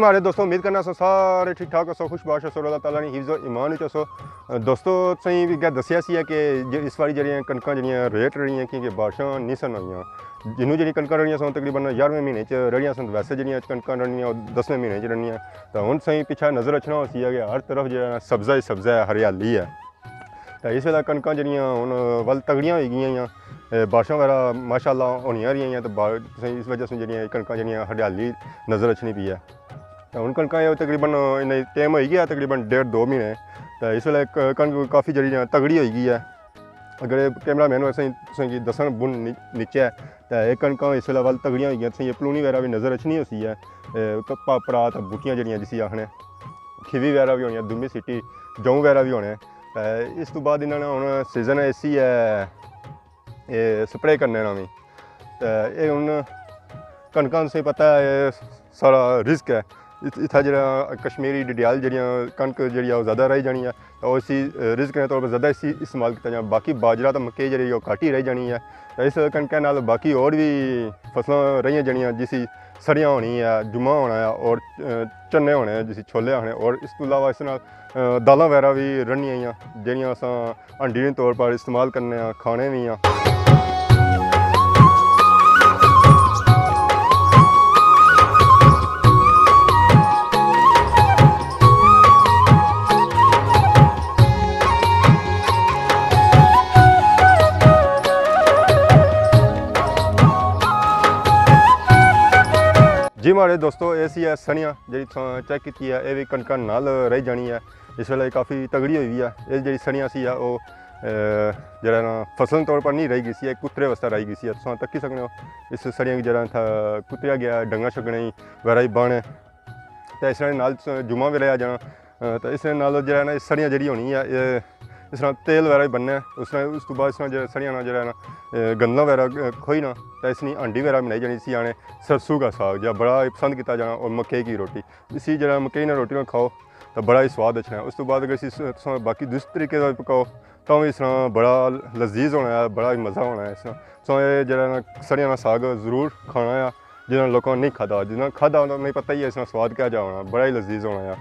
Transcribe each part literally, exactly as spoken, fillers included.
ماڑے دوستو، امید کرنا سو سارے ٹھیک ٹھاک ہوسو، خوش باش ہوسو، اللہ تعالیٰ نی حفظ و ایمان وچ ہوسو۔ دوستو، تساں کی اگے دسیا سی ہے کہ جو اس واری جڑیاں کنکاں جڑیاں ریٹ رہیاں، کیونکہ بارشاں نہیں سن ہوئیاں۔ جنوں جڑیاں کنکاں رہیاں سن، تقریباً یارویں مہینے چ رہیاں سن، ویسے جڑیاں کنکاں رہنیاں، او دسویں مہینے چ رہنیاں۔ تاں ہن تساں پچھے نظر اچھنا ہوسی ہے کہ ہر طرف جڑا سبزہ ہی سبزہ ہے، ہریالی ہے۔ تے اس ویلے کنکاں جڑیاں ہن ول تگڑیاں ہوئی گئیاں، اے، بارشاں وغیرہ ماشاءاللہ ہونیاں رہیاں، تے با-، اس وجہ سے جڑیاں کنکاں جڑیاں ہریالی نظر اچھنی پئی ہے۔ تے ہن کنکاں اے تقریباً انہیں ٹائم ہوئی گیا، تقریباً ڈیڑھ دو مہینے۔ تے اس ویلے ک-، کنک کافی جڑی تگڑی ہوئی گئی ہے۔ اگر اے کیمرہ مین ویسے تساں کی دسن بن نی-، نیچے ہے، تے اے کنکاں اس ویلے ول تگڑیاں ہوئی گیاں، تساں کی پلونی وغیرہ بھی نظر اچھنی ہوسی ہے۔ اے پ-، پا-، پرات بوٹیاں جڑیاں جسی آخنے، کھیوی وغیرہ بھی ہونی ہے، دومی سٹی، جوں وغیرہ بھی ہونے۔ تے اس تو بعد انہاں نے ہن سیزن ایسی ہے، اے سپرے کرنے نا وی۔ تے اے ہن کنکاں تساں پتہ ہے، اے سارا رزق ہے۔ ات-، اتھا جڑا کشمیری ڈڈیال جڑیاں کنک جڑی ہے، او زیادہ رہی جانی ہے۔ تے او اسی، اے، رزق نے طور پر زیادہ اسی استعمال کیتا جانا۔ باقی باجرہ تے مکئی جڑی ہے، او گھٹ ہی رہی جانی ہے۔ تے اس کنکے نال باقی اور بھی فصلاں رہیاں جانیاں، جسی سریاں ہونی ہے، جمعہ ہونا ہے، اور، اے، چنے ہونے ہیں، جسی چھولے ہونے، اور اس تو علاوہ اس نال، اے، دالاں وغیرہ بھی رہنیاں ہیاں، جڑیاں اساں ہنڈی نے طور پر استعمال کرنے ہاں، کھانے وی ہاں۔ جی ماڑے دوستو، اے سی ہے سنیاں، جیڑی تساں چیک کیتی ہے، اے وی کنکاں نال رہی جانی ہے۔ اس ویلے کافی تگڑی ہوئی ہوئی ہے۔ اے جیڑی سنیاں سی ہے، او، اے، جیڑا نا فصل طور پر نہیں رہی گئی سی، اے کترے واسطے رہی گئی سی۔ تساں تکی سکنے ہو، اس سنیاں کی جیڑا تھا کتریا گیا، ڈنگا چھکنے ہی، وغیرہ ہی بانے۔ تے اس طرح نال جمعہ وی رہیا جانا۔ اے، تے اس طرح نال جیڑا نا، اس سنیاں جیڑی ہونی ہے، اے، اس طرح تیل وغیرہ ہی بننا ہے۔ اس طرح، اس تو بعد اس طرح جیڑا سنیاں نا جیڑا نا، اے، گندلاں وغیرہ، اے، کھوئی نا، تے اس نی ہنڈی وغیرہ بنائی جانی سی، آنے سرسوں کا ساگ، جا بڑا ہی پسند کیتا جانا، اور مکئی کی روٹی۔ اسی جیڑا مکئی نال روٹی نال کھاؤ، تاں بڑا ہی سواد اچھنا ہے۔ اس تو بعد اگر اسی س-، تساں باقی دوسری طریقے دا پکاؤ، تاں وی اس طرح بڑا لذیذ ہونا ہے، بڑا ہی مزہ ہونا ہے اس طرح۔ تساں اے جیڑا نا سریاں نا ساگ ضرور کھانا ہے، جنہاں لوکاں نہیں کھادا، جنہاں کھادا انہاں کی پتہ ہی ہے اس طرح سواد کیا جا ہونا، بڑا ہی لذیذ ہونا ہے۔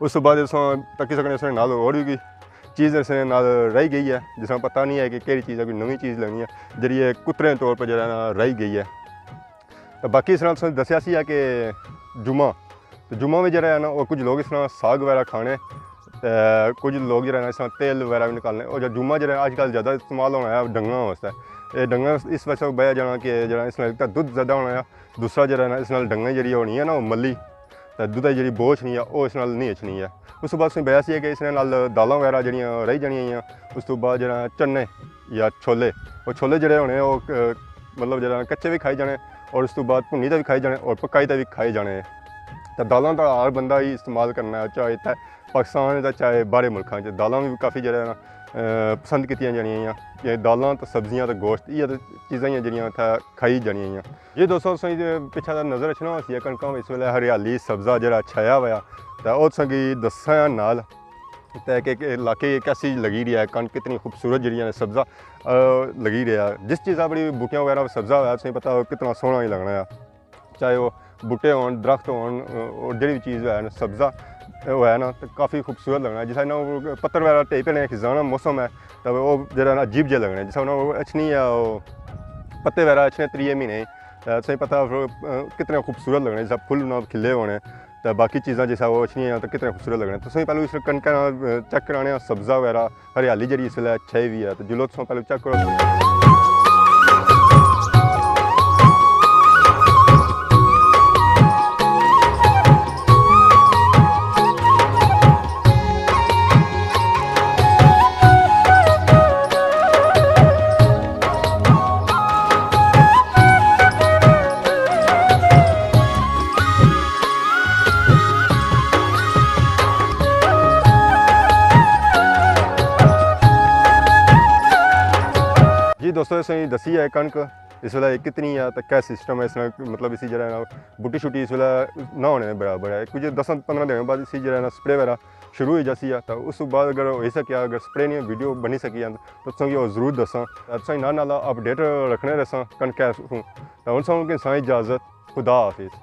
اس تو بعد تساں تکی سکنے اس نال اور وی کوئی چیز اس نال رہی گئی ہے، جس طرح پتہ نہیں ہے کہ کیڑی چیز ہے، کوئی نویں چیز لینی ہے، جیڑی اے کترے طور پر جیڑا نا رہی گئی ہے۔ تے باقی اس طرح تساں دسیا سی ہے کہ جمعہ، تے جمعہ وچ جیڑا ہے نا، او کچھ لوگ اس طرح ساگ وغیرہ کھانے، تے کچھ لوگ جیڑا ہے نا، اس طرح تیل وغیرہ وی نکالنے۔ او جو جمعہ جیڑا ہے، اج کل زیادہ استعمال ہونا ہے ڈنگاں واسطے۔ اے ڈنگاں اس وجہ سے بیا جانا کہ جیڑا اس نال ایک تاں دودھ زیادہ ہونا ہے، دوسرا جیڑا ہے نا، اس نال ڈنگاں جیڑی ہونی ہے نا، او ملی، تے دودھ دی جیڑی بو اچھنی ہے، او اس نال نہیں اچھنی ہے۔ اس تو بعد تساں بیا سی ہے کہ اس نال دالاں وغیرہ جیڑیاں رہی جانیاں ہیاں۔ اس تو بعد جیڑا چنے یا چھولے، او چھولے جیڑے ہونے، او، اے، مطلب جیڑا کچے وی کھائے جانے، اور اس تو بعد بھنی تے وی کھائے جانے، اور پکائی تے وی کھائے جانے۔ تے دالاں تاں ہر بندہ ہی استعمال کرنا ہے، چاہے اتھے پاکستان ہے تے چاہے باہرے ملکاں چ۔ دالاں وی کافی جیڑا ہے نا، اے، پسند کیتیاں جانیاں ہیاں۔ اے دالاں تے سبزیاں تے گوشت، اے تے چیزاں ہی ہیں جیڑیاں اتھے کھائی جانیاں ہیاں۔ جی دوستو، تساں کی پچھے دا نظر اچھنا ہوسی ہے، کنکاں اس ویلے ہریالی سبزہ جیڑا چھایا ہویا، تے او تساں کی دساں نال۔ تے کہ، کہ علاقے کیسی لگی رہی ہے، کنک کتنی خوبصورت جیڑی ہے سبزہ، آ، لگی رہی ہے۔ جس چیزاں بڑی بوٹیاں وغیرہ سبزہ ہویا، تساں پتہ ہو کتنا سوہنا ہی لگنا ہے۔ چاہے وہ بوٹے ہون، درخت ہون، آ، اور جیڑی بھی چیز ہے نا، سبزہ ہویا نا، تے کافی خوبصورت لگنا ہے۔ جس طرح نا وہ پتر وغیرہ ٹے پے نے، خزانہ موسم ہے، تے وہ جیڑا نا عجیب جہا لگنا ہے۔ جس طرح نا وہ اچھنی ہے، وہ پتے وغیرہ اچھنے تریے مہینے، تے تساں پتہ ہے، آ، کتنے خوبصورت لگنے، جس طرح پھول نا کھلے ہونے۔ تے باقی چیزاں جس طرح وہ اچھنیاں تے کتنے خوبصورت لگنے۔ تساں پہلے اس کنکاں نا، اے، چیک کرانے آ، سبزہ وغیرہ، ہریالی جیڑی اس ویلے چھائی ہوئی ہے، تے جلو تساں پہلے چیک کرو۔ جی دوستو، تساں دسی ہے کنک اس ویلے کتنی ہے تے کیا سسٹم ہے، اس نال مطلب اسی جیڑا ہے نا بوٹی شوٹی اس ویلے نہ ہونے دے برابر ہے۔ کچھ دس پندرہ دن بعد اسی جیڑا ہے نا سپرے وغیرہ شروع ہوئی جاسی ہے، تے اس تو بعد اگر ہوئی سکیا، اگر سپرے نی ویڈیو بنی سکی ہے، تے تساں کی او ضرور دساں۔ تے تساں نال نال اپڈیٹ رکھنے رہساں کنکے سوں۔ تے ہن ساں کی ساں اجازت، خدا حافظ۔